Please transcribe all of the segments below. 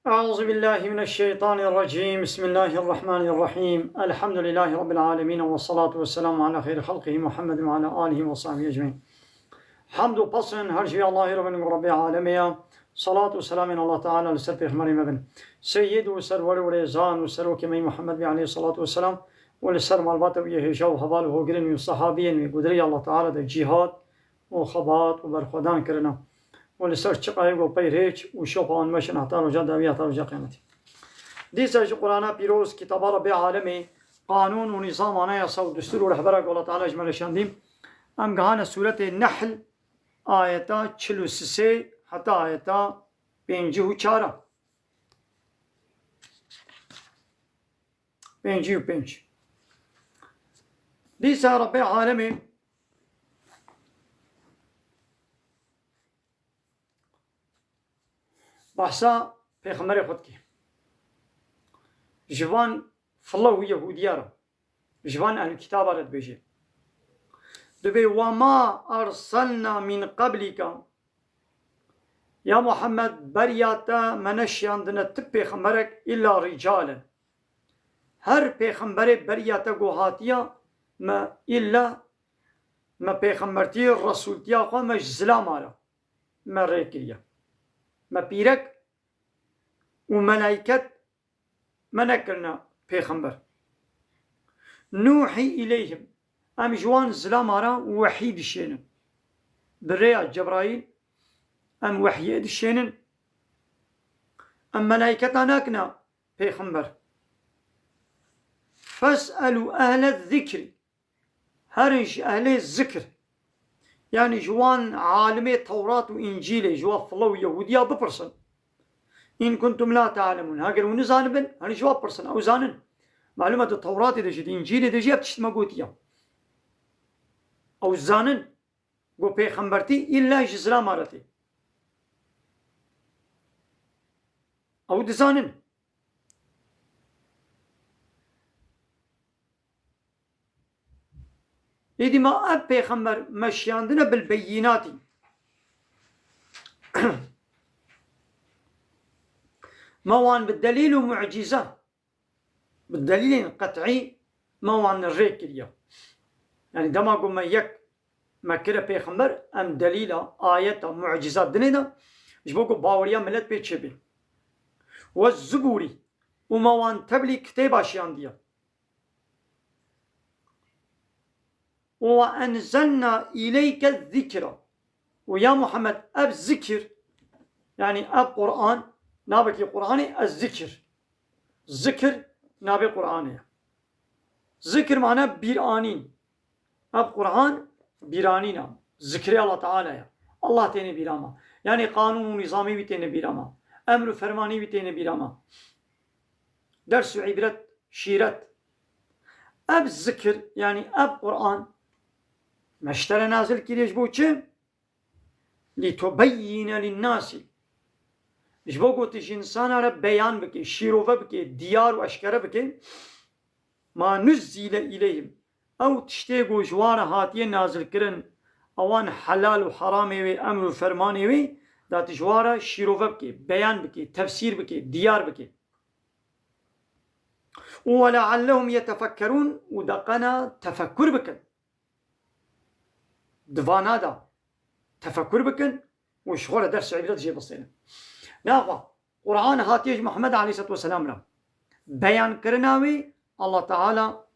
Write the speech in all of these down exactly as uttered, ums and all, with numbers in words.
أعوذ بالله من الشيطان الرجيم. بسم الله الرحمن الرحيم. الحمد لله رب العالمين، والصلاة والسلام على خير خلقه محمد وعلى آله وصحبه أجمعين. Hamd û pesên her ji Allahê re bin, Rabbê alemê ya. Salat û selamên Allah Teala li ser pêxemberê me bin. Seyyid û serwer û rêzan û serokê me Muhammed bê aleyhi salatu vesselam û li ser malbata wî yê hêja û heval û hogirên wî û sehabiyên wî ku di rêya Allah Teala de cîhad û xebat û berxwedan kirine û li ser çiqayê ku pey rêç û şopa wan meşin heta roja dawî, heta roja qiyametê. Dîsa ji Qur'ana pîroz, kitaba Rabbê alemê, qanûn û nîzam, anayasa û destûr û rehbera ku Allah Teala ji me re şandî, em gihane sûretê Nehl, ayeta çil û sisê heta ayeta pêncî û çar a. Pêncî û pênc. Dîsa Rabbê alemê behsa pêxemberê xwe dike. Ji van file û Yehûdiya re, ji van ehlul kitaba re dibêje. Dibê, "Ve ma erselna min qablika." Ya Muhammed, beriya te me neşiyandine ti pêxemberek îlla rîcalen. Her pêxemberê beriya te ku hatiya, me îlla me pêxembertî, resûltiya xwe me ji zilama re me rê kiriye. Me pîrek û melayket me nekirine pêxember. Nuhî îleyhim. Em ji wan zilama re wehî dişênin. Bi rêya Cebraîl em wehyê dişênin. Em melayketa nakine pêxember. Fes'elû ehle zikrî. Herin ji ehlê zikir, yanî ji wan alimê Tewrat û Încîlê, ji wan file û Yehûdiya bipirsin. În kuntum la ta'lemûn. Heger hûn nizanibin, herin ji wan bipirsin, ew zanin. Malûm e di Tewratê de jî, di Încîlê de jî ev tişt me gotiye. Ew zanin ku pêxembertî îlla ji zilama re tê. Ew dizanin. Êdî me ev pêxember me şiyandine bil beyînatî. Me wan bi delîl û mucîze, bi delîlên qet'î me wan rê kiriye. Yanî dema ku me yek me kire pêxember, em delîla, ayeta, mucîza dinê de, ji bo ku baweriya milet pê çêbê. We zubûrî û me wan teblî kitêba şiyandiye. Û "Ve enzelna îleyke zikra." Û ya Muhammed, ev zikir, yanî ev Qur'an, navekî Qur'anê ez zikir. Zikir navê Qur'anê ye. Zikir mane bîranîn. Ev Qur'an bîranîn e. Zikrê Allah Teala ye. Allah têne bîra me. Yanî qanûn û nîzamê wî têne bîra me. Emr û fermanê wî têne bîra me. Ders û îbret, şîret. Ev zikir, yanî ev Qur'an, me ji te re nazil kiriye ji bo çi? "Litubeyyine linnasî." Ji bo ku tu ji insana re beyan bike, şîrove bike, diyar û eşkere bike. "Ma nuzzile îleyhim." Ew tiştê ku ji wan re hatiye nazilkirin, ewan helal û heramê wê, emr û fermanê wê, da tu ji wan re şîrove bike, beyan bike, tefsîr bike, diyar bike. Û "we leallehum yetefekkerûn", û deqena tefekkur bikin. Di vana de tefekkur bikin û ji xwe re ders û îbret jê bistênin. Naxwe, Qur'an hatiye ji Muhammed aleyhisselatu vesselam re. Beyankirina wê Allah Teala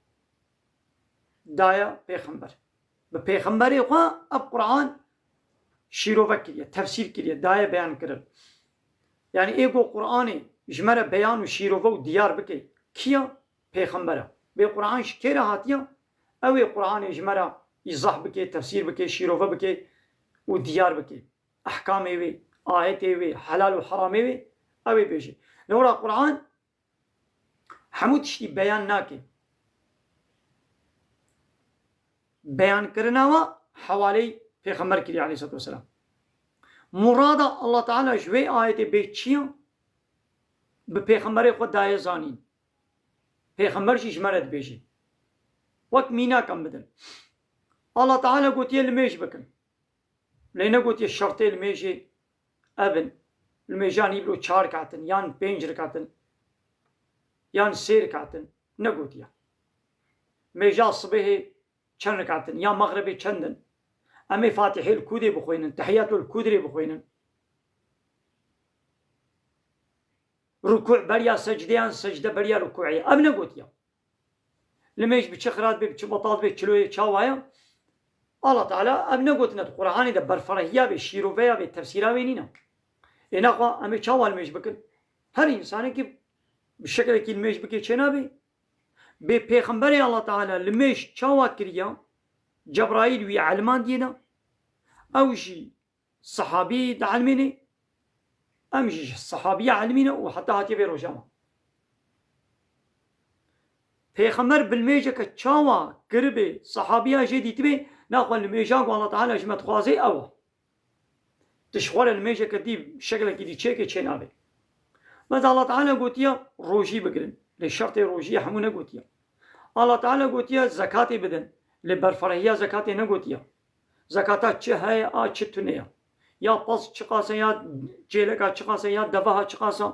daye pêxember. Bi pêxemberê xwe ev Qur'an şîrove kiriye, tefsîr kiriye, daye beyankirin. Yanî ê ku Qur'anê ji me re beyan û şîrove û diyar bike, kî ye? Pêxember e. Bê Qur'an ji kê re hatiye? Ew ê Qur'anê ji me re îzah bike, tefsîr bike, şîrove bike û diyar bike. Ehkamê wê, ayetê wê, helal û heramê wê, ew ê bêje. Lewra Qur'an hemû tiştî beyan nake. Beyankirina we hewaleyî Pêxember kiriye aleyhisselatu vesselam. Murada Allah Teala ji wê ayetê bê çi ye? Bi Pêxemberê xwe daye zanîn. Pêxember jî ji me re dibêje. Wek mînak em bidin. Allah Teala gotiye limêj bikin. Lê negotiye şertê limêjê ev in. Li mêjan îro çar rekatin, yan pênc rekatin, yan sê rekatin, negotiya. Mêja sibehê çend rekatin, ya mexribê çend in? Em ê Fatihê li kûdê bixwînin, Tehiyato li kûdirê bixwînin. Rukû beriya secdê yan secde beriya rukûê. Ev negotiya. Limêj bi çi xirat bê, bi çi betal bê, çiloyê çawa ye? Allah Teala ev negotine di Qur'anê de, berferehiya bê, şîroveya bê, tefsîra wê nîne. Ê naxwe em ê çawa limêj bikin? Her însanekî bi şekilekî limêj bike çênabê. Bê pêxemberê Allah Teala limêj çawa kiriya? Cebraîl wî elmandiye da. Ew jî sehabî dielmêne, em jî ji sehabiya elmîne û heta hatiye vê roja me. Pêxember bi limêjeke çawa kiribê, sehabiya jê dîtibê, naxwe limêja ku Allah Teala ji me dixwazê ew e. Tu ji xwe re limêjeke dî, şekilekî dî çêke çênabê. Mesela Allah Teala gotiye rojî bigirin. Lê şertê rojiyê hemû negotiye. Allah Teala gotiye zekatê bidin. Lê berferehiya zekatê negotiye. Zekata çi heye, a çi tune ye. Ya pez çiqas e, ya çêleka çiqas e, ya deveha çiqas e.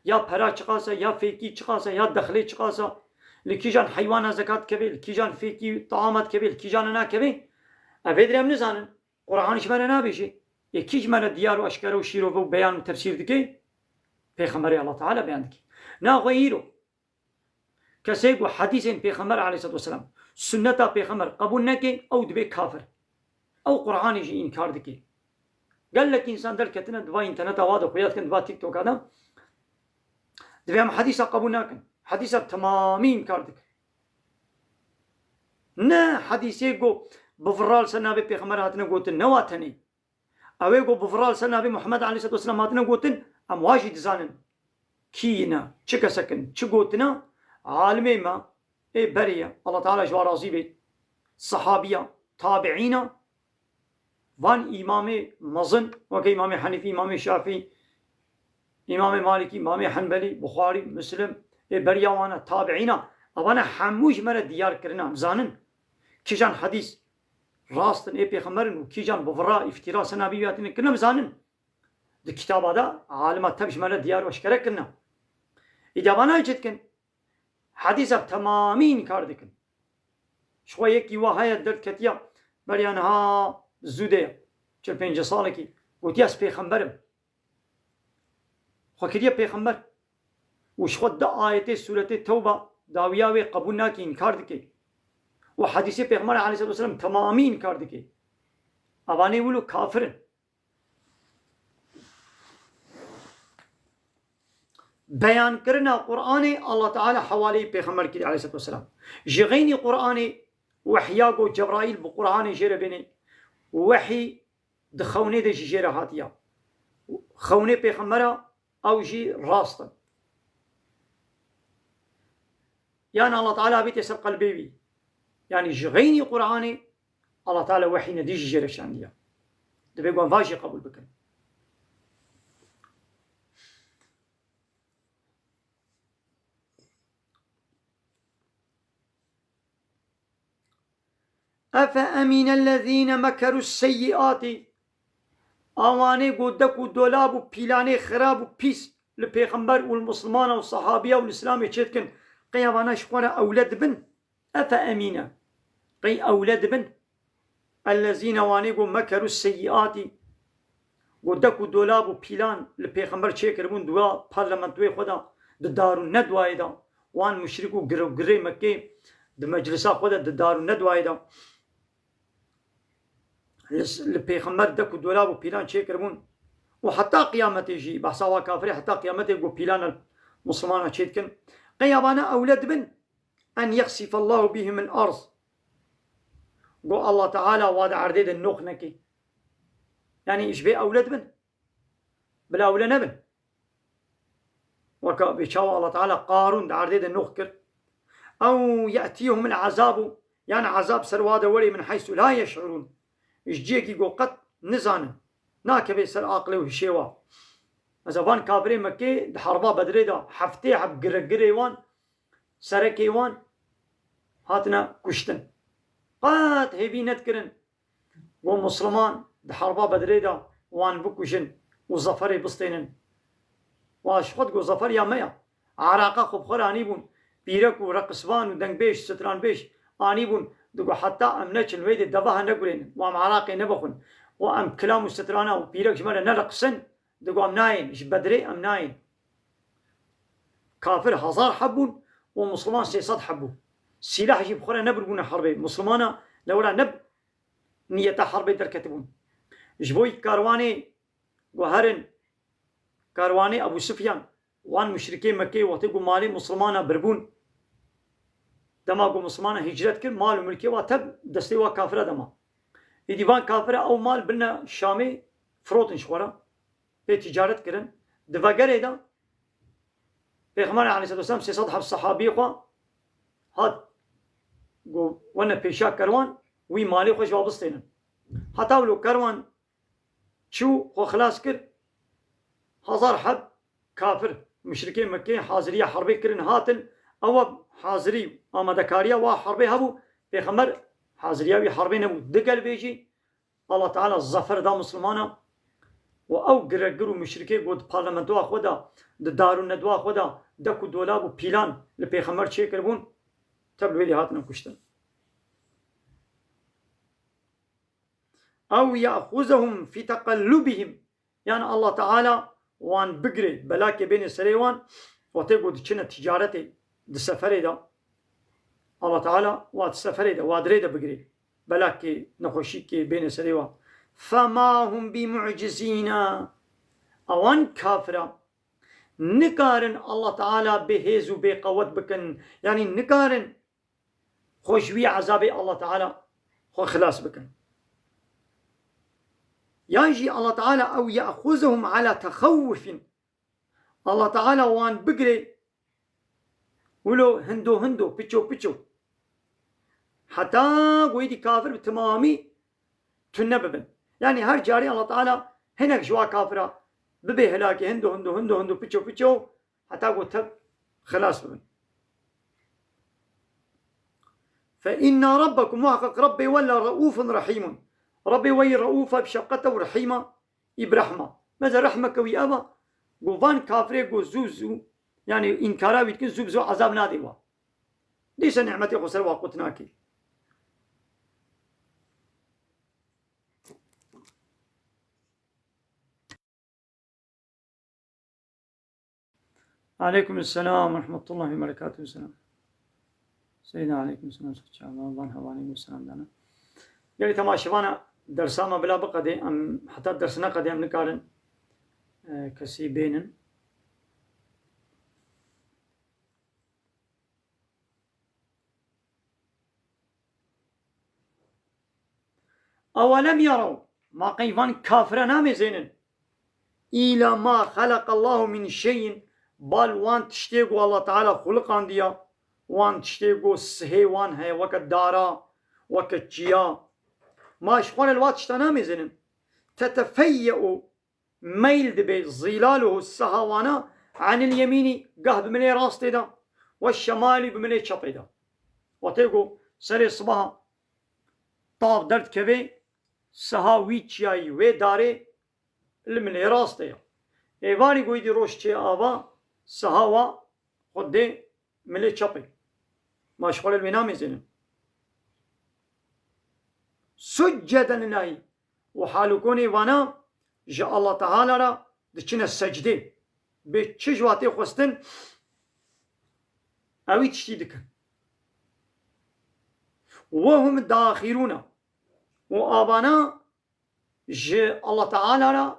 Ya pera çiqas e, ya fêkî çiqas e, ya dexlê çiqas e. Li kîjan heywana zekat dikeve, li kîjan fêkî taama dikeve, li kîjan nakeve. Ev ê dirê em nizanin. Qur'an ji me re nabêje. Ê kî ji me re diyar û eşkere û şîrove û beyan û tefsîr dike? Pêxemberê Allah Teala beyan dike. Naxwe îro kesê ku hedîsên Pêxember aleyhisselatu vesselam, sunneta Pêxember qebûl neke, ew dibe kafir. Ew Qur'anê jî înkar dike. Gelek însan derketine di va înterneta wa de xuya dikin, di va TikToka de. Divê em hedîsa qebûl nakin. Hedîsa temamî înkar dikin. Ne hedîsê ku bi vira li ser navê Pêxember hatine gotin, ne wa tenê. Ew ê ku bi vira li ser navê Muhammed aleyhisselatu vesselam hatine gotin, em wa jî dizanin. Kî ne, çi kesek in, çi gotine, alimê me ê berê ye, Allah Teala ji wan razî bê, sehabiya, tabiîna, van îmamê mezin, weke Îmamê Henîfî, Îmamê Şafî, Îmamê Malikî, Îmamê Henbelî, Buxarî, Muslim, ê beriya wan e, tabiîna, evane hemû ji me re diyar kirine, em zanin. Kîjan hedîs rast in, ê pêxember in û kîjan bi vira îftîra ser navê wî hatine kirine, em zanin. Di kitaba de alima tev ji me re diyar û eşkere kirine. Îdî evana çi dikin? Hedîsa bi temamî înkar dikin. Ji xwe yekî wa heye derdketiya beriya niha zû de ye. Çil pênc salekî. Gotiye ez pêxember im. Xwe kiriye pêxember. Û ji xwe di ayetê sûretê Tewba dawiya wê qebûl nake, înkar dike. Û hedîsê Pêxember aleyhisselatu vesselam temamî înkar dike. Evanê wilo kafir in. Beyankirina Qur'anê Allah Teala hewaleyî Pêxember kiriye aleyhisselatu vesselam. Ji xeynî Qur'anê wehya ku Cebraîl bi Qur'anê jê re bêne, wehî di xewnê de jî jê re hatiya. Xewnê Pêxembera ew jî rast in. Yan Allah Teala avêtiye ser qelbê wî. Yanî ji xeynî Qur'anê Allah Teala wehî nedî jî jê re şandiye. Divê wan va jî qebûl bikin. Efe emîne lezîne mekeru seyyiatî. Awanê ku dek û dolab û pîlanê xirab û pîs li pêxember û li mislimana û sehabiya û li Îslamê çêdikin, qey evana ji xwe re ewle dibin? Efe emîne. Qey ewle dibin? Ellezîne, wanê ku mekeru seyyiatî, ku dek û dolab û pîlan li pêxember çêkiribûn, di wa parlamentoyê xwe de, di Darûn Nedwayê de, wan muşrik û girewgirê Mekkê di meclisa xwe de di Darûn Nedwayê de li, li pêxember dek û dolab û pîlan çêkiribûn û heta qiyametê jî, behsa wa kafirê, heta qiyametê ku pîlan li mislimana çêdikin, qey evana ewle dibin en yexsifallahu bihimul ard. Got Allah Teala wa di erdê de nox neke. Yanî ji vê ewle dibin. Bila ewle nebin. Weke vê çawa Allah Teala Qarûn di erdê de nox kir. Ew ye'tiyehumul azabu, yan ezab ser wa de were min heysu la yeş'urûn. Ji cihekî ku qet nizanin. Nakeve ser aqilê û hişê wa. Mesela van kafirê Mekkê di herba Bedrê de heftê heb giregirê wan, serekê wan hatine kuştin. Qet hêvî nedikirin ku Misliman di herba Bedrê de wan bikujin. û zaferê bistênin. Wa ji xwe digo zafer ya me ya. Eraqa xwe bi xwe re anîbûn. Pîrek û reqisvan û dengbêj, stranbêj anîbûn. Digo heta em neçin wê dê deva he negurênin. Û em eraqê nebixwin. Û em kilam û strana û pîrek ji me re nereqisin. Digo em nayên. Ji Bedrê em nayên. Kafir hezar heb bûn û Misliman sê sed heb bû. Sîlah jî bi xwe re nebiribûne herbê. Mislimana li wira ne niyeta herbê derketibûn. Ji bo karwanê ku herin karwanê Ebû Sufyan, wan muşrikê Mekkeyê wextê ku malê Mislimana birbûn, dema ku Mislimana hicret kir, mal û milkê wa tev destê wa kafira de ma. Îdî van kafira ew mal birine Şamê firotin ji xwe re. Pê ticaret kirin. Di vegerê de Pêxember aleyhisselatu vesselam sê sed heb sehabiyê xwe hat, got, wene pêşiya kerwan, wî malê xwe ji wa bistênin. Heta wilo kerwan çû, xwe xilas kir, hezar heb kafir, muşrikê Mekkê haziriya herbê kirin hatin, ew hazirî, amadekariya wa herbê hebû, Pêxember haziriya wî herbê nebû. Digel vê jî Allah Teala zafer da Mislimana û ew giregir û muşrikê ku di parlamentoya xwe de, di dar û nedwa xwe de, dek û dolab û pîlan li Pêxember çêkiribûn, tev li wê dê hatine kuştin. Ew ye'xuzehum fî teqellubihim. Yani Allah Teala wan bigirê, belakê bêne serê wan, wextê ku diçine ticaretê, di seferê de, Allah Teala wa di seferê de, wa dirê de bigirê, belakê, nexweşîkê bêne serê wan. Fema hum bi mu'cizîna. Ewan kafira nikarin Allah Teala bê hêz û bê qewet bikin. Yani nikarin xwe ji wî ezabê Allah Teala xwe xilas bikin. Yan jî Allah Teala ew ye'xuzehum ala texewufin. Allah Teala wan bigirê wilo hindo hindo, piço piço. Heta ku êdî kafir bi timamî tune bibin. Yani her carê Allah Teala hinek ji wa kafira bibe helakê hindo hindo, hindo hindo, piço piço, heta ku tev xilas bibin. Fe inna rabbekum, muhakkak Rabbê we la reufun rahîmun. Rabbê we yî reuf e, bi şefqet e û rehîm e, î bi rehm e. Meze rehmeke wî ev e, ku van kafirê ku zû zû, yani înkara wî dikin, zû bi zû ezab nadê wa. Dîse nîmetê xwe ser wa qut nakê. Aleykum selam ve rahmetullahi ve berekatuhu. Selam. Seyda aleykum selam. Çawa van hevalî ve selam dana. Gelî temaşevana dersa me bila biqedê, em heta ders neqedê em nikarin, e, kesî bênin. Ewelem yerew, ma qey van kafira namêzênin. Îla ma xeleqallahu min şeyin, bal wan tiştê ku Allah Teala xuliqandiya, wan tiştê ku sihê wan heye, weke dara, weke çiya. Ma ji xwe re li wa tişta namêzênin. Tetefeyye'u, meyl dibe, zilaluhu, siha wana, anil yemînî, gah bi milê rastê de, we şemalî, bi milê çepê de. Wextê ku serê sibaha tav derdikeve, siha wî çiyayî, wê darê li milê rastê ye. Êvarî ku êdî roj çê ava, siha wa xwe dê milê çepê. Ma ji xwe re li wê namêzênin. Succeden lillahî. Û hal û konê vana ji Allah Teala re diçine secdê. Bê çi ji watê xwestin, ewî tiştî dikin. Ve hum daxirûne. Û avana ji Allah Teala re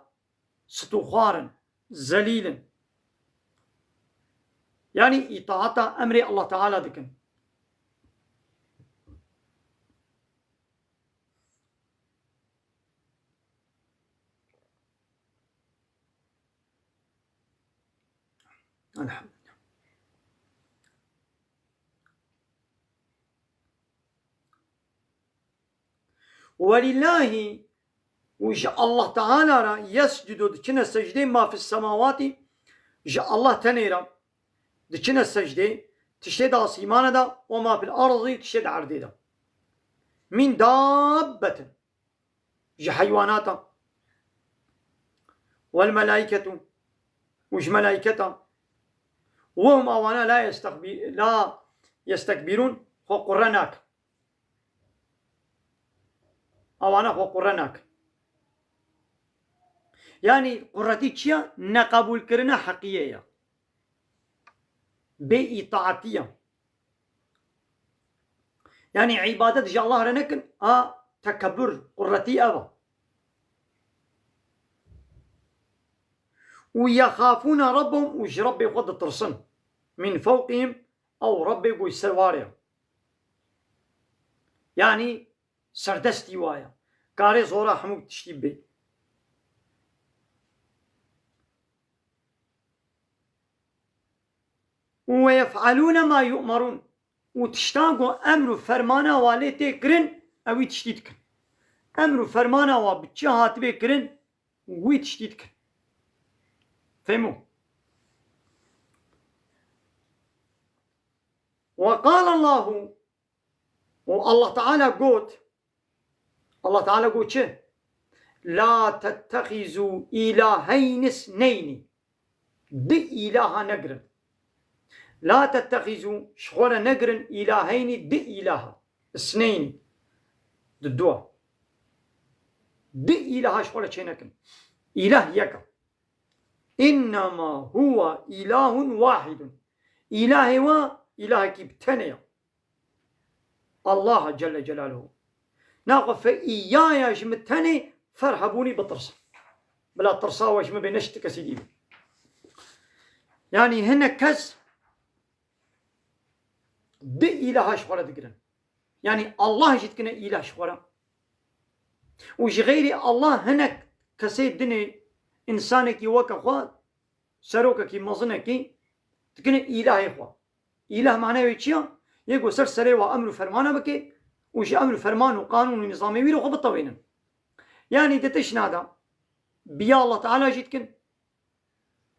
stûxwar in, zelîl in. Yanî îtaata emrê Allah Teala dikin. Elhamdülillah. Welillahî, û ji Allah Teala re, yescudu, diçine secdê, ma fis semawatî, ji Allah tenê re diçine secdê, tiştê di asîmane de, we ma fil erdî, tiştê di erdê de. Min dabbetin, ji heywanata. والملائكة، û ji melaîketa, وهم، awana, la yestekbî-, la yestekbîrûn, xwe qurre nakin. Awana xwe qurre nakin. Yanî qurretî çi ye? Neqebûlkirina heqiyê ye. Bê îtaetî ye. Yanî îbadet ji Allah re nekin, a tekebur, qurretî ev e. Û yexafûne Rabbehum, û ji Rebbê xwe ditirsin. Min fewqihim, ew Rebbê ku ji ser wa re ye. Yanî serdestî wa ye. Karê zora hemû tiştî bê. Û ويفعلون ما يؤمرون. Û tiştan ku emr û fermana wa lê tê kirin, ew wî tiştî dikin. Emr û fermana wa bi çi hatibê kirin, wî tiştî dikin. Fehmû? وقال الله، û Allah Teala got, Allah Teala got çi? لا تتخذوا إلهين اثنين. Di îlaha negirin. لا تتخذوا، ji xwe re negirin, îlaheynî, di îlaha. Isneynî. Di dua. Di îlaha ji xwe re çênekin. Îlah yek e. إنما هو إله واحد. Îlahê we îlahekî bi tenê ye. Allah Celle Celaluhu. Naxwe fe îyaya ji min tenê fer hebûnî bitirsin. Bila tirsa we ji min bê, ne ji ti kesî dî bê. Yanî hinek kes di îlaha ji xwe re digirin. Yanî Allah jî dikine îlah ji xwe re. Û ji xeyrî Allah hinek kesê dinê, însanekî weke xwe, serokekî mezinekî, dikine îlahê xwe. Îlah manayê wê çi ya? Yê ku ser serê wa emr û fermana bike û ji emr û ferman û qanûn û nîzamê wî re xwe bitewênin. Yanî di tişna de biya Allah Teala jî dikin.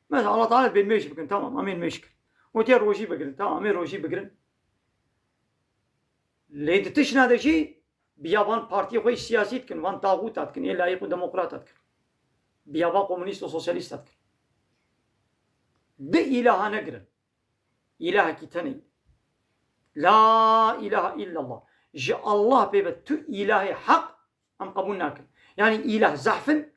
Mesela Allah Teala dibê nimêj bikin, tamam, em ê nimêj kirin. Û tê rojî bigirin, tamam, em ê rojî bigirin. Lê di tişna de jî biya van partiyê xwe yê siyasî dikin, van taxûta dikin, yê layîq û demokrata dikin. Biya van komûnîst û sosyalîsta dikin. Di îlaha negirin. Îlahekî tenê. La ilahe illallah. Ji Allah pê ve tu îlahê heq em qebûl nakin. Yanî îlah zehf in.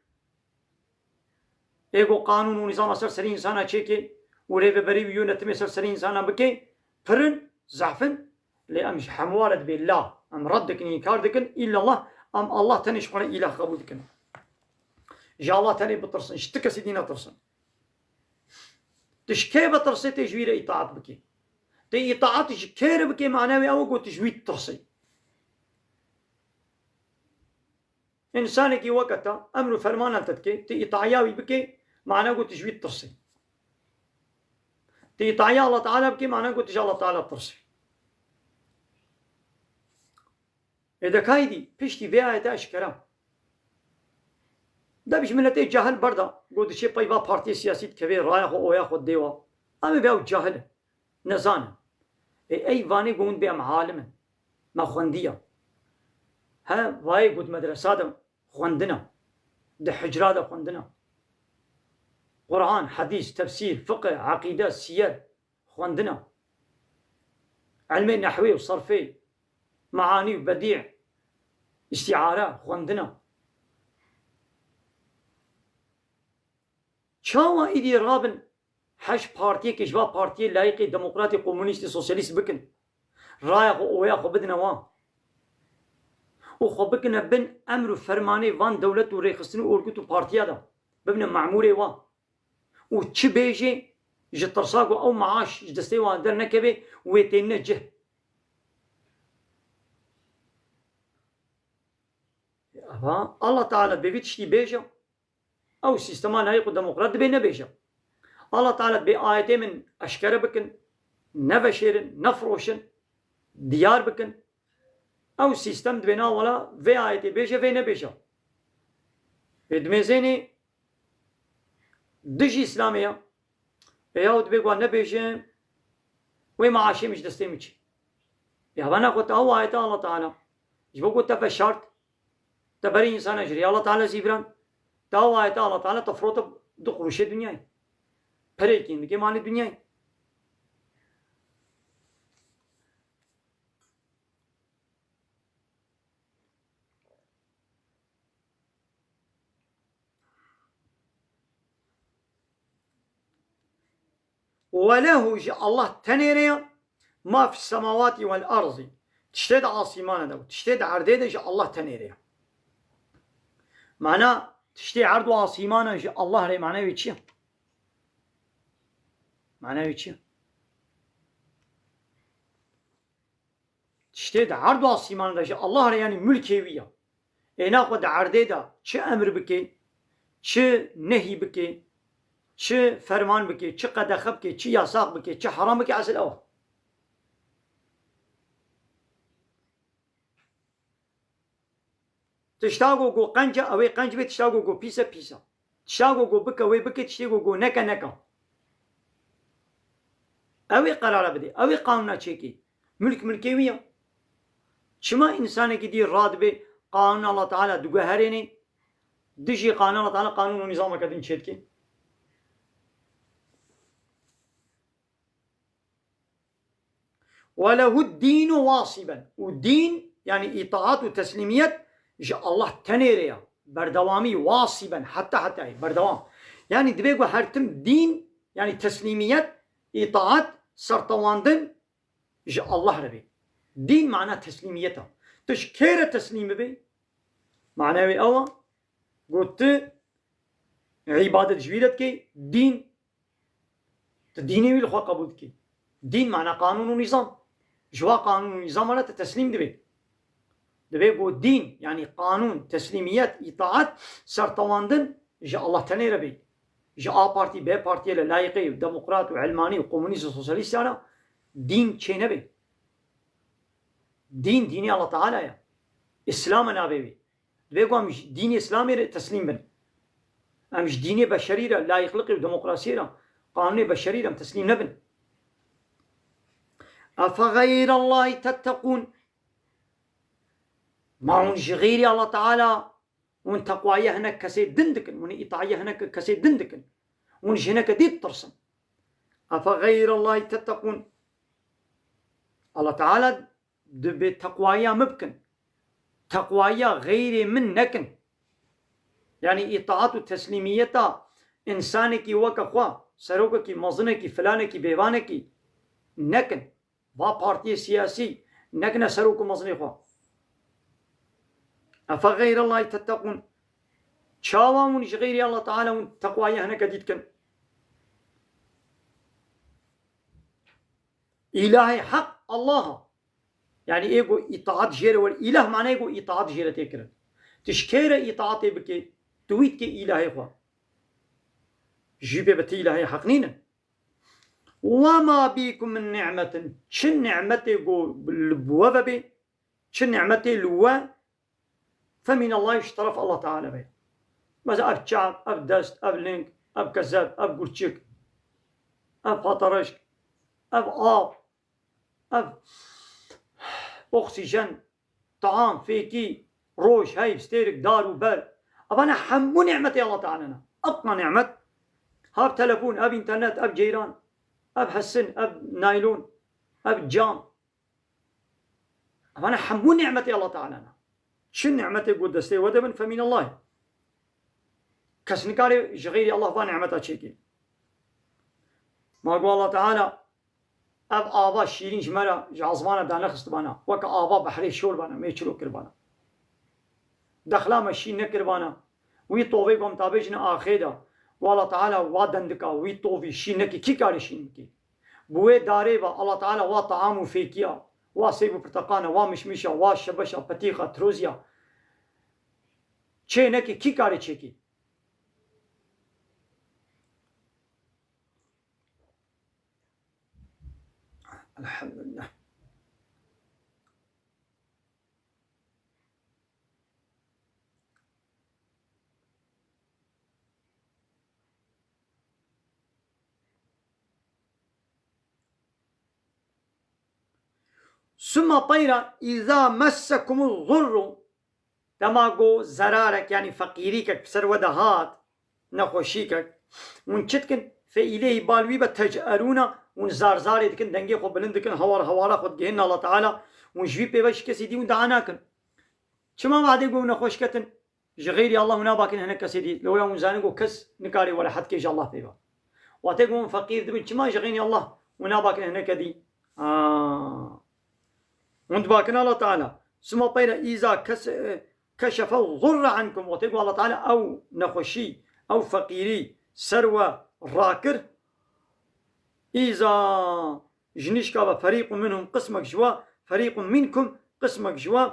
Ê ku qanûn û nîzama ser serî însana çêke û rêveberî û yönetimê ser serî însana bike, pir in, zehf in. Lê em ji hemû re dibê la. Em red dikin, înkar dikin. Îllallah, em Allah tenê ji xwe re îlah qebûl dikin. Ji Allah tenê bitirsin, ji ti kesî dî netirsin. Tu ji kê bitirsê, tê ji wî re îtaat bikê. Tu îtaat ji kê re bikê, mane wê ew e ku tu ji wî ditirsê. Însanekî weke te emr û fermanan te dike, tu îtaya wî bikê, mane ku tu ji wî ditirsê. Tu îtaya Allah Teala bikê, mane ku tu ji Allah Teala ditirsê. Ê de kaydî, piştî vê ayete eşkera. De bi ji miletê cahil berda, got diçê pey va partiyê siyasî dikevê, raya xwe, oya xwe dê wa. Em ê vê ew cahil in, nezan in. Ê ey vanê got hûn dibê em alim in. Me xwendiya. He, vayê got medresa de xwendina. Di hicra de xwendina. Quran, hedîs, tefsîr, fiqh, eqîde, siyer. Xwendina. Ilmê nehwê û serfê, meanî û bedî, îstîare, xwendina. Çawa îdî rabin heşt partiyekê ji va partiyê layîqê, demokratê, komunîstê, sosyalîst bikin? Raya xwe, oya xwe bidine wan. Û xwe bikine bin emr û fermanê van dewlet û rêxistin û orgut û partiya de. Bibine memûrê wan. Û çi bêjê, ji tirsa ku ew maaş ji destê wan dernekeve, wê tênine cih. Eva Allah Teala dibê vî tiştî bêje, ew sîstema layîq û demokrat dibê nebêje. Allah Teala dibê ayetê min eşkere bikin, neveşêrin, nefiroşin, diyar bikin. Ew sîstem dibê na wela vê ayetê bêje, vê nebêje. Ê dimêzênê dijî Îslamê ya. Ê yaw dibê ku nebêje, wê maaşê min ji destê min çê. Ya bana xwe te ew ayeta Allah Teala. Ji bo ku te veşart, te berî însana ji rêya Allah Teala zîviran, te ew ayeta Allah Teala te firote du quruşê dinyayê. Pereyê kêm dike, malê dinyayê. Ve lehu, ji Allah tenê re ya, ma fis semawati vel arzî. Tiştê di asîmana de û tiştê di erdê de ji Allah tenê re ya. Mana, tiştê erd û asîmana ji Allah re, mana wê çi ye? Mana wê çi ye? Tiştê di erd û asîmana de ji Allah re, yanî mulkê wî ya. Ê naxwe di erdê de çi emr bike, çi nehî bike, çi ferman bike, çi qedexe bike, çi yasax bike, çi heram bike, esil ew e. Tişta ku, ku qenc e, ew ê qenc be, tişta ku, ku pîs e, pîs e. Tişta ku, ku bike, wê bike, tiştê ku, ku neke, neke. Ew ê qerara bide, ew ê qanûna çêkê. Mulk mulkê wî ya. Çima însanekî dî radibe qanûna Allah Teala diguherêne, dijî qanûna Allah Teala qanûn û nîzameke din çêdike? Ve lehu dînu wasiben. Û dîn, yanî îtaat û teslîmiyet ji Allah tenê re ya. Berdewamî, wasiben, heta hetayê, berdewam. Yanî divê ku her tim dîn, yanî teslîmiyet, îtaat, sertewandin ji Allah re bê. Dîn mana teslîmiyet e. Tu ji kê re teslîm bibî? Mana wê ew e, ku tu îbadet ji wî re dikî, dîn Tu dînê wî li xwe qebûl dikî. Dîn mana qanûn û nîzam. Ji wa qanûn û nîzama re tu teslîm dibî. Divê ku dîn, yanî qanûn, teslîmiyet, îtaat, sertewandin ji Allah tenê re bê. Ji A partî, B partiyê, li layîqê, demokrat û elmanî û komunîst û sosyalîst re dîn çê nebe. Dîn, dînê Allah Teala ye. Îslam e navê wî. Divê ku em ji dînê Îslamê re teslîm bin. Em ji dînê beşerî re, layîqliqê û demokrasiyê re, qanûnê beşerî re em teslîm nebin. Efe xeyrallahî tetteqûn. Ma hûn ji xeyrê Allah Teala, hûn teqwayê hinek kesê din dikin, hûn îtayê hinek kesê din dikin. Hûn ji hineke dî ditirsin. Efe xeyrallahî tetteqûn. Allah Teala dibê teqwaya min bikin. Teqwaya xeyrê min nekin. Yanî îtaat û teslîmiyeta însanekî weke xwe, serokekî, mezinekî, filanekî, bêvanekî nekin. Va partiyê siyasî nekine serok û mezinê xwe. Efe xeyrallahî tetteqûn. Çawa hûn ji xeyrê Allah Teala hûn teqwaya hineke dî dikin? Îlahê heq Allah e. Yanî ê ku îtaat jê re were, îlah manayê ku îtaat jê re tê kirin. Tu ji kê re îtaatê bikê, tu wî dikê îlahê xwe. Jî pê bi ti îlahê heq nînin. Ve ma bîkum min ni'metin. Çi ni'metê ku li bi we ve bê, çi ni'metê li we Feminallahî, ji teref Allah Teala be. Mesela ev çav, ev dest, ev ling, ev kezeb, ev gurçik, ev patarişk, ev av, ev oksîjen, taam, fêkî, roj, heyv, stêrik, dar û ber. Evane hemû nîmetê Allah Teala ne. Ev qana nîmet. Ev telefon, ev înternet, ev ceyran, ev hesin, ev naylon, ev cam. Evane hemû nîmetê Allah Teala ne. Çi nîmetê ku destê we de bin, feminallahî. Kes nikare ji xeyrê Allah va nîmeta çêkê. Ma ku Allah Teala ev ava şîrîn ji me re, ji ezmana danexistibana, weke ava behrê şor bana, me çilo kiribana. Dexla me şîn nekiribana. Wî tovê ku em tabê jine axê de, ku Allah Teala wa dendika, wî tovî şîn nekî, kî karê şîn bikî? Bi wê darê ve Allah Teala wa taam û fêkiya, wa sêv û pirteqana, wa mişmişa, wa şebeşa, petîxa, tiroziya çê nekî, kî karê çêkî? Elhamdülillah. Summa tayra iza messekumuz zurru. Dema ku zerarek, yanî feqîrîkek bi ser we de hat, nexweşîkek, Hûn çi dikin? Fe îleyhî, bal wî be, tec'erûna, hûn zar zarê dikin, dengê xwe bilind dikin, hawar hawara xwe digihînin Allah Teala, hûn ji wî pê ve ji kesî dî hûn dua nakin. Çima wadê ku hûn nexweş ketin, ji xeyrî Allah hûn nabakin hinek kesê dî? Lewra hûn zanin ku kes nikare were hetkê ji Allah pê ve. Watê ku hûn feqîr dibin, çima ji xeynî Allah hûn nabakin hineke dî? Aa. Hûn dibakin Allah Teala. Sima peyre îza kes-, e, keşefe zurre ankum. Watê ku Allah Teala ew nexweşî, ew feqîrî ser we rakir. Îza ji nişka ve ferîqun minhum, qismek ji we, ferîqun minkum, qismek ji we,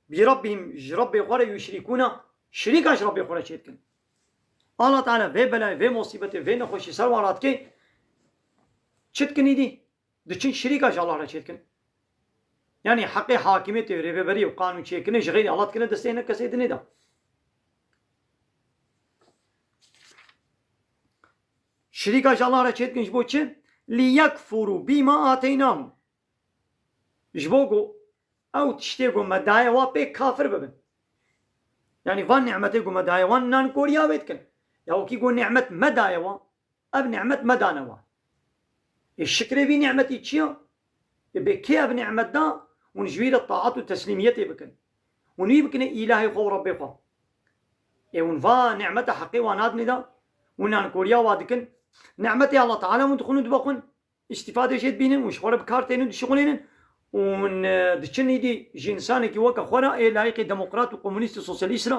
bi Rabbihim, ji Rabbê xwe re yuşrîkûna, şirîka ji Rabbê xwe re çêdikin. Allah Teala vê belayê, vê musîbetê, vê nexweşî ser wan radike, çi dikin îdî? Diçin şirîka ji Allah re çêdikin. Yanî heqê hakimiyetê, rêveberî û qanûn çêkirinê ji xeyrî Allah dikine destê hinek kesê dinê de. Şirîka ji Allah re çêdikin ji bo çi? Liyekfurû bîma ateynahum. Ji bo ku ew tiştê ku me daye wa pê kafir bibin. Yanî van nimetê ku me daye wan nankoriya wê dikin. Ya wekî ku nimet me daye wan, ev nimet me dane wan. Ê şikrê vî nimetî çi ya? Ê bê kê ev nimet da, hûn ji wî re taat û teslîmiyetê bikin. Hûn wî bikine îlahê xwe û Rebbê xwe. Ê hûn va nimeta heqê wan nadinê da, hûn nankoriya wa dikin. Nimetê Allah Teala hûn dixwin û dibe xwin, îstîfadê jê dibînin û ji xwe re bi kar tên û dişixulênin. Û hûn, e, diçin îdî ji însanekî weke xwe re ê layîqê demokrat û komunîst û sosyalîst re.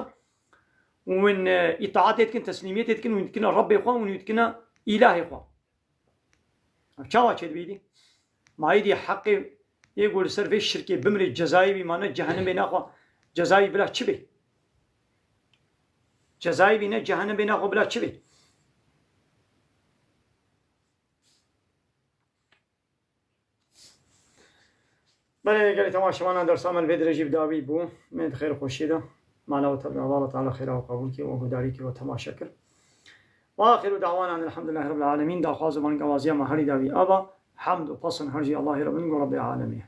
Û hûn, e, îtaatê dikin, teslîmiyetê dikin, hûn dikine Rebbê xwe, hûn dikine îlahê xwe. Çawa çêdibî dî? Ma êdî heqê yê ku li ser vê şirkê bimrê cezayê bî, ma ne cehenimê naxwe, cezayê bila çi bê? Cezayê bî ne cehenimê naxwe bila çi bê? Belê gelî temaşevanan, dersa me li vê dirêjî bi dawî bû. Me di xêr xweşiyê de. Mala we tevî, Allah Teala xêra we qebûl kir, we guhdarî kir, we temaşe kir. Ve axiru da'wana elhamdülillahi rabbil alemin. Daxwaz û bangavaziya me herî dawî ava. Hamd û pesn her jî Allahê re bin, go Rabbê alemê.